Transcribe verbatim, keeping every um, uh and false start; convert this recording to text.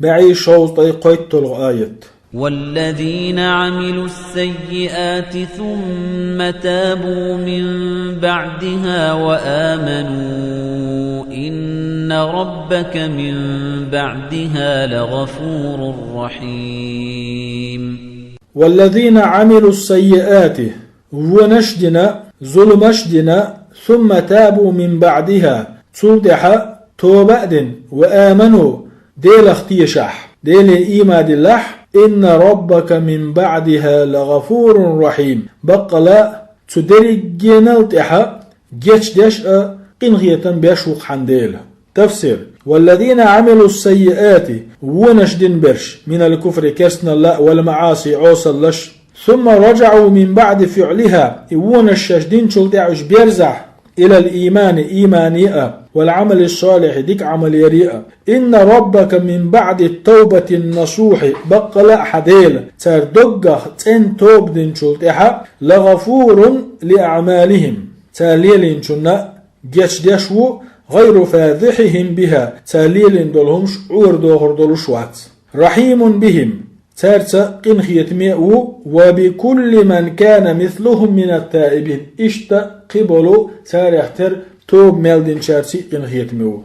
бӀе шовзткъе кхойтталгӀа аят. والذين عملوا السيئات ثم تابوا من بعدها وآمنوا إن ربك من بعدها لغفور رحيم. والذين عملوا السيئات, вонаш дина, зуламаш дина, ثم تابوا من بعدها, цул тӀехьа тоба а дина, وآمنوا, Делах тешахь, Деле ийман диллахь, إن ربك من بعدها لغفور رحيم, баккъала цу дерригенал тӀехьа гечдеш а, къинхетам беш ву-кх хьан Дела. Тафсир. والذين عملوا السيئات, вонаш дина берш, من الكفر, керстаналла, والمعاصي, Ӏосаллаш, ثم رجعوا من بعد فعلها, и вонаш шаьш динчул тӀехьа уьш берзахь, إلى الإيمان, иймане а, والعمل الصالح, дика Ӏамал яре а, إن ربك من بعد التوبة النصوح, баккъала а хьан Дела, цара доггах цӀена тоба динчул тӀехьа, لغفور لأعمالهم, цара лелийначунна гечдеш ву, غير فاضحهم بها, цара лелийна долу хӀумаш Ӏорадохур долуш вац. رحيم بهم, цаьрца къинхетаме а ву, وبكل من كان مثلهم من التائبين, иштта кхиболу царех тера тоба мел динчаьрций а къинхетаме ву.